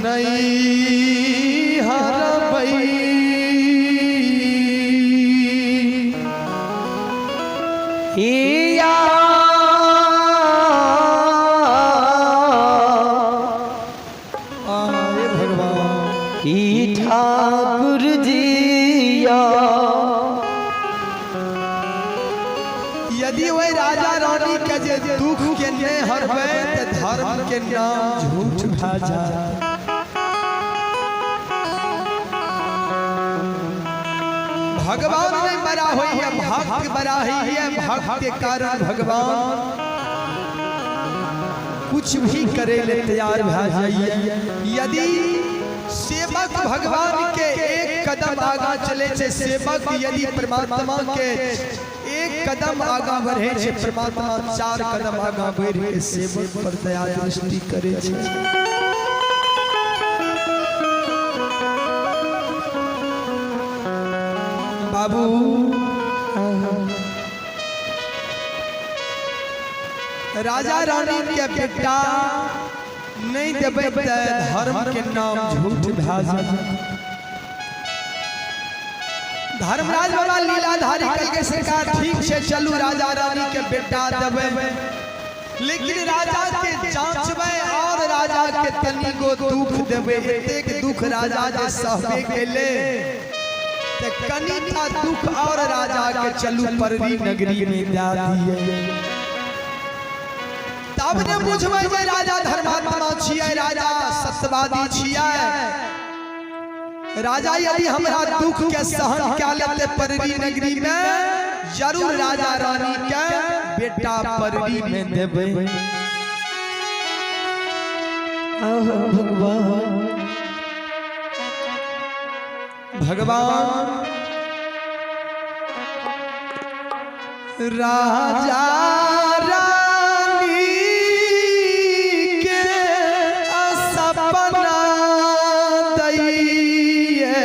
नहीं हरबै। या आए भगवान। ई ठाकुर जिया। यदि वही राजा रानी के जे दुख के नहीं हरबै त धर्म के नाम झूठ भा जाए। भगवान नहीं बड़ा हुई है, भक्त बड़ा ही है। भक्त के कारण भगवान कुछ भी करे ले तैयार भा जाइए। यदि सेवक भगवान के एक कदम आगा चले छे, सेवक यदि परमात्मा के एक कदम आगा बढ़े छे, परमात्मा 4 कदम आगा बढ़ के सेवक पर दया दृष्टि करे छे। बाबू राजा रानी के बेटा नहीं देबै त धर्म के नाम झूठ भा जाए। धर्मराज बाबा लीलाधारी कल के सरकार ठीक से चलू राजा रानी के बेटा देबै, लेकिन राजा के जांचबै और राजा के तनिको दुख देबै। एतेक दुख राजा जे सहबे केले त कनिटा दुख और राजा के चलू पररी नगरी में दे दिए, तब ने बुझबै जे राजा धर्मात्मा छियै, राजा सत्यवादी छियै। राजा यदि हमरा दुख के सहन कै लेते पररी नगरी में, जरूर राजा रानी के बेटा पररी में देबै। भगवान भगवान राजा रानी के सपना दैये।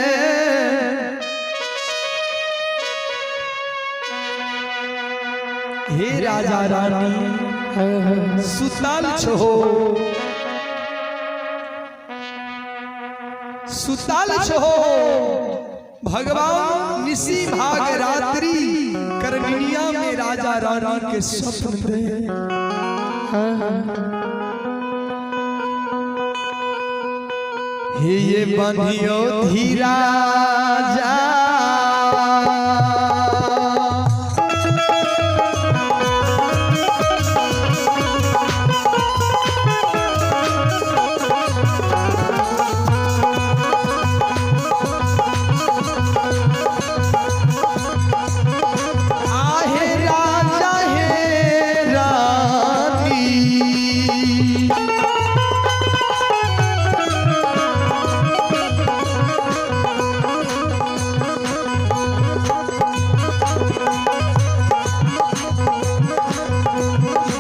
हे राजा रानी सुतल छो, सुतल छो। भगवान निशी भाग रात्रि करनिया में राजा रानी के स्वप्न दे। हे ये बनियो धीरा जा, आहे राजा हे रानी।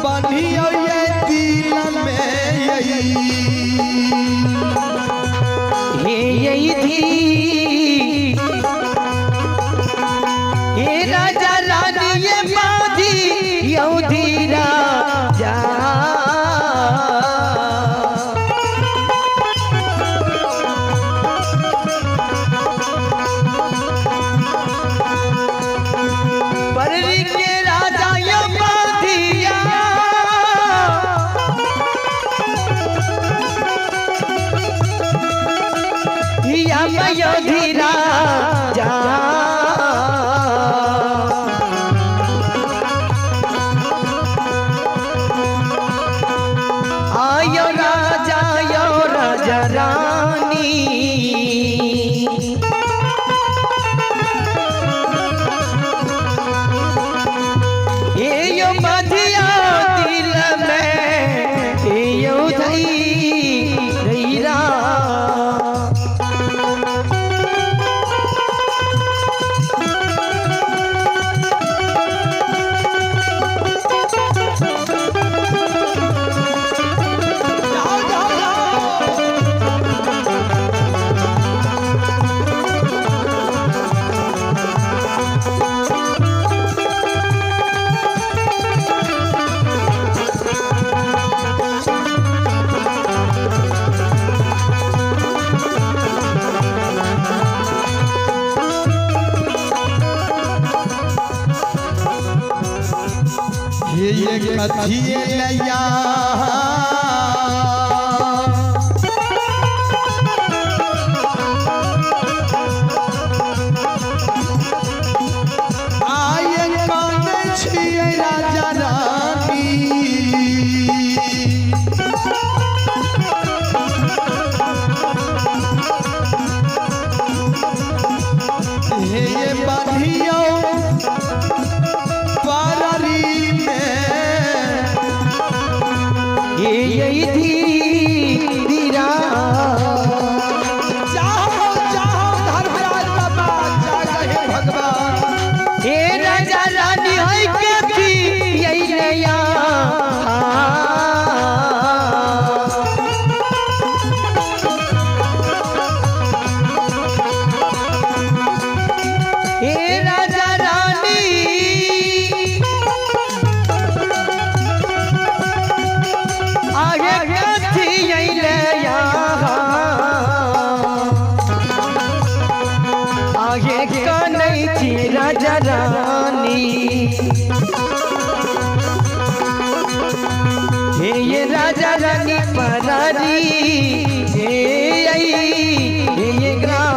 बनियो ये दिल में यही। हे यही थी हे राजा रानी ये बाधी यौ धीरा जा। पररी के राजा यो बाधिया, या मयोधी ये कथिए लैया आय कानै छियै राजा रानी। हे ये बाधियो पारी में ये यही धीरा चाहो चाहो धर्मराज बाबा जागे भगवान। हे राजा रानी है कथी यही नया। हे राजा रानी आगे कथी यही नया। आगे कनै छी राजा रानी। हे ये राजा रानी परारी हे आई हे ये ग्राम।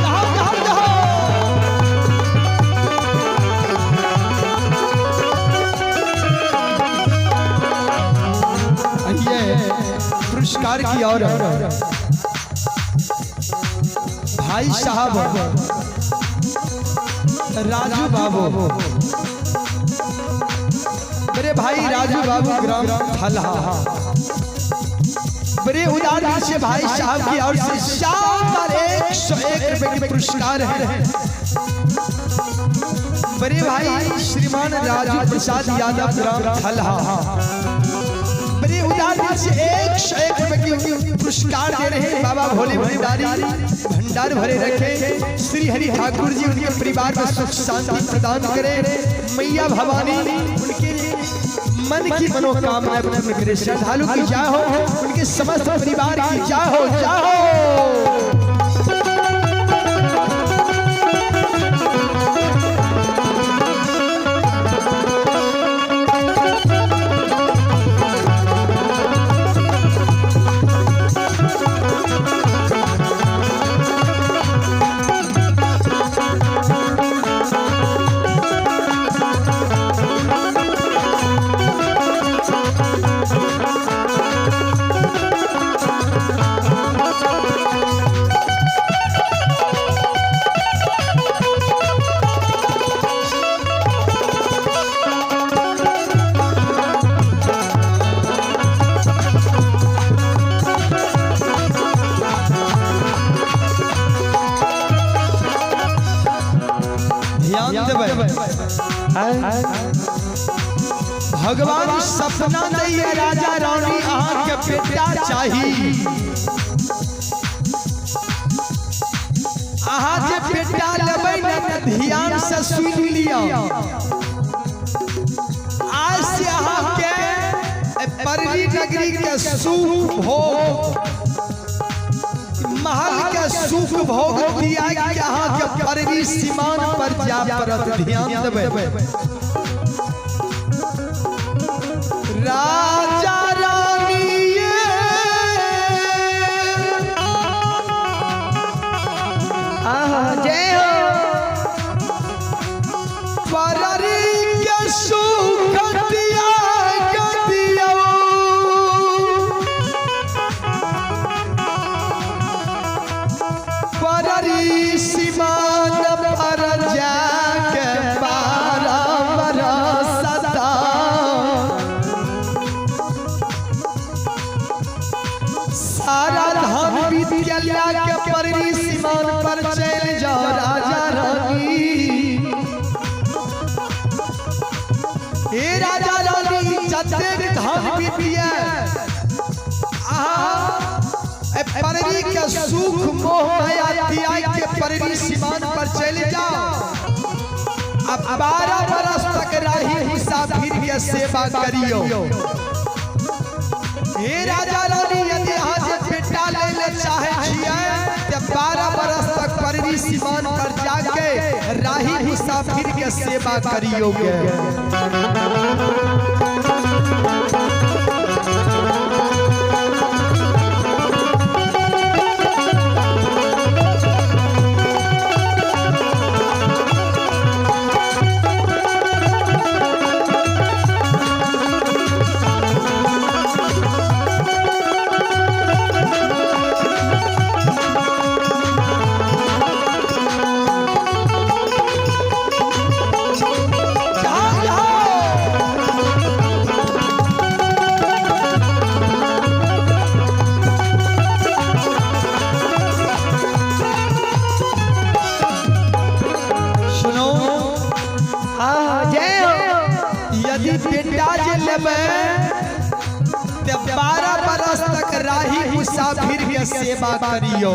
जाओ जाओ जाओ। ये पुरस्कार की और भाई साहब राजू बाबू, मेरे भाई राजू बाबू ग्राम थलहा, बड़े उदार दिल से भाई साहब की ओर से शानदार 101 रुपए के पुरस्कार है। बड़े भाई श्रीमान राजू प्रसाद यादव ग्राम थलहा, बड़े उदार दिल से 101 रुपए की पुरस्कार दे रहे हैं। बाबा भोले भंडारी भंडार भरे रखे, श्री हरि ठाकुर जी उनके परिवार में सुख शांति प्रदान करें, मैया भवानी उनके मन की मनोकामना पूर्ण करे, श्रद्धालु की जय हो, उनके समस्त परिवार की जय हो, जय हो। ध्यान देबै, भगवान सपना दैया राजा रानी अहाँ के बेटा चाही, अहाँ जे बेटा लेबै ने तऽ ध्यान से सुनि लिअ। आज से अहाँ के पररी नगरी के सुख भोग, महल के सुख भोग दिया के अहाँ के पररी सीमान पर जा पड़त। ध्यान देबै, राजा रानी ये आहा जय हो। पररी के सुख दिया के दियौ, पररी सीमान पर जाके बारह बरसता, सारा धन बीत गेला के पररी सीमान पर चल जाओ राजा रानी। हे राजा रानी जतेक धन बीतिया के सुख मोह माया त्याग के पररी सीमान पर चले जाओ। अब 12 बरस तक राही मुसाफिर के सेवा करियो। हे राजा रानी, यदि अहाँ जे बेटा ले ले चाहे छियै ते 12 बरस तक पररी सीमान पर जाके राही मुसाफिर के सेवा करियोगे। जाओ जाओ। सुनो, हाँ, जय हो। यदि बेटा जे लेबै ते 12 बरस तक राही मुसाफिर के सेवा करियो,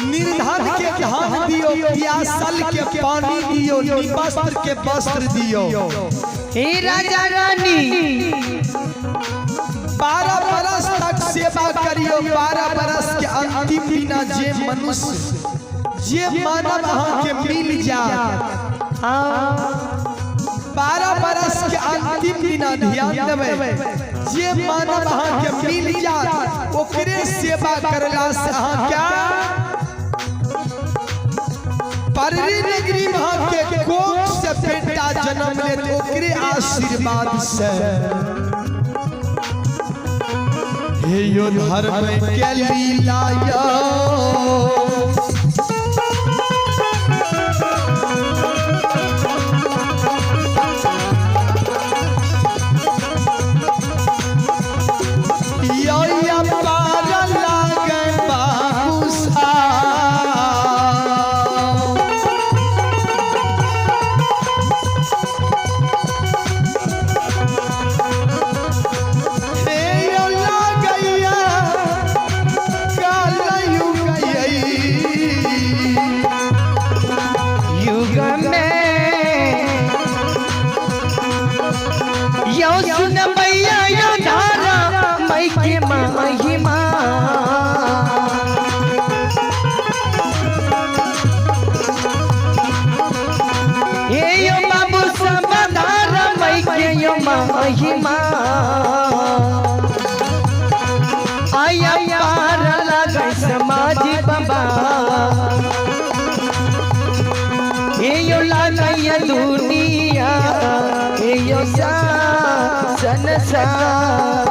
निर्धन के धन दियो, प्यासल के पानी दियो, निवस्त्र के वस्त्र दियो। हे राजा रानी, 12 बरस तक सेवा करियो। 12 बरस के अंतिम दिना जे मनुष्य जे मानव अहाँ के मिल जाए, हाँ, 12 बरस के अंतिम दिना ध्यान देबै, जे मानव अहाँ के मिल जाए ओकरे सेवा करला से अहाँ क्या पररी नगरी में अहाँ के कोख से बेटा जन्म लेत ओकरे आशीर्वाद से। हे यो धर्म के लीला यो, यो या पार लागे बाबू साहब। हे यो लागैया कालयुग गई। युग में यो सुन भैया यो धारा मई के महिमा। हे यो बाबू सब धारा मई के यो महिमा। आया पार लगे समाज बाबा, हे यो लालैया दुनिया, हे यो सा संसार।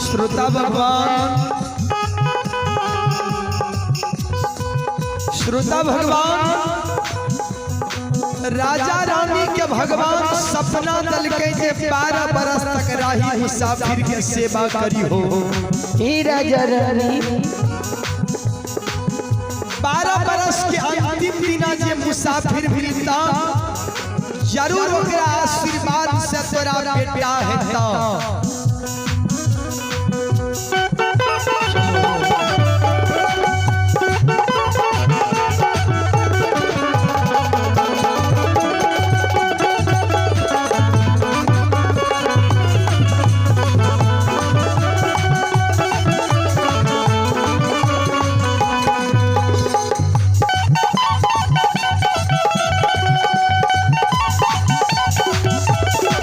श्रोता भगवान, श्रोता भगवान, राजा रानी के भगवान सपना दलके जे 12 बरस तक राही मुसाफिर के सेवा करी हो। हे राजा रानी, 12 बरस के अंतिम दिना जे मुसाफिर मिलता जरूर ओकरा आशीर्वाद से तोरा बेटा हेता।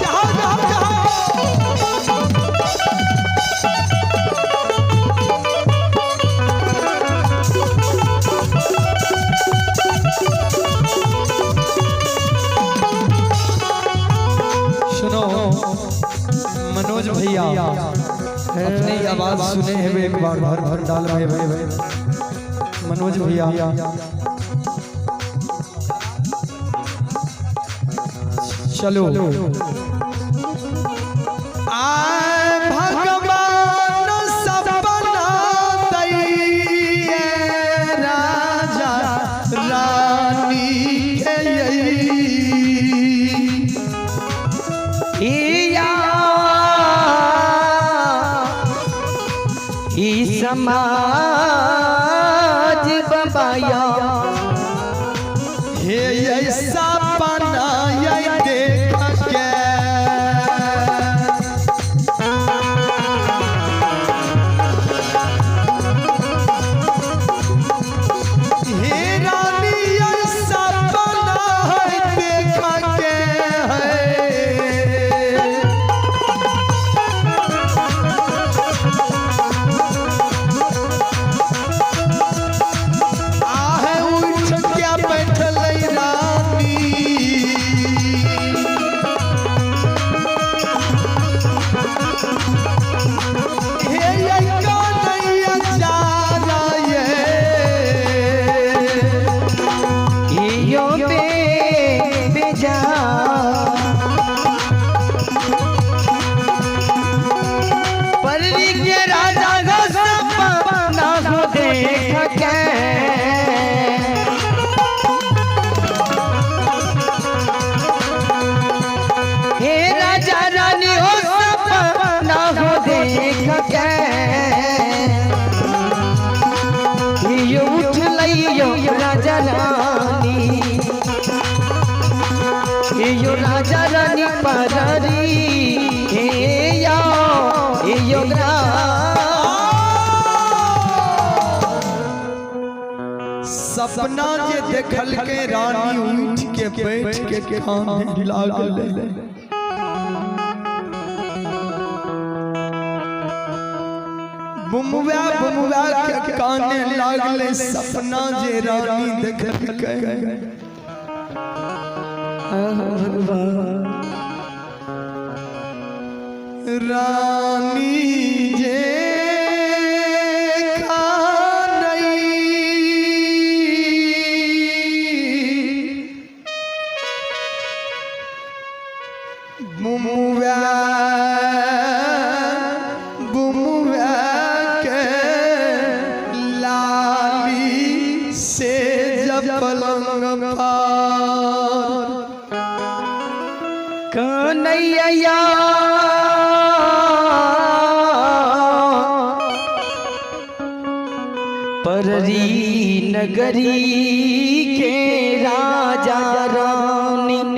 जाओ जाओ जाओ। सुनो मनोज भैया, अपनी आवाज सुने हैं एक बार भर भर डाल रहे भाई मनोज भैया। चलो आए भगवान सपना दैये राजा रानी के यही। या समाज बबाया। हे ऐसा बनाया देख के हे रानी ऐसा बना है देख के है। आहे उठ के बैठल रानी हे ये कन्हैया जा रहे। यो बे बेजा पररी के राजा गो सपना हो देख के। हे राजा रानी हो सपना हो देख के। यो उठ लइयो राजा रानी, यो राजा रानी पररी हे या यो सपना जे देखल के रानी उठ के बैठ के काने लागल। बुमुआ बुमुआ के काने लागले सपना जे रानी देखल के। रानी जे खानई बुमुआ बुमुआ के लाली से जब पलंग पर कन्हैया पररी नगरी के राजा रानी।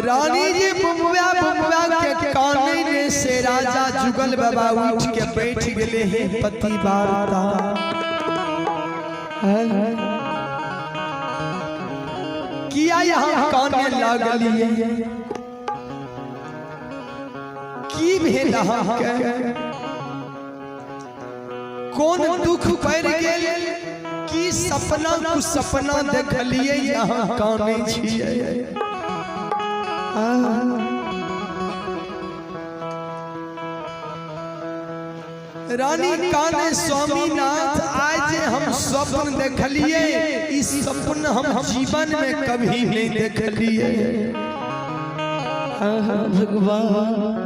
रानी जी बुमुआ बुमुआ के काने ने से राजा जुगल बाबा उठ के बैठ गेले हे पति वार्ता। किया यहाँ काने लागलिए की भेल अहाँके, कोन दुख पड़ गेल, की सपना कुसपना देखलिए यहाँ काने छिए। रानी काने स्वामीनाथ आज हम स्वप्न देखलिए, इस स्वप्न हम जीवन में कभी नहीं देखलिए। भगवान।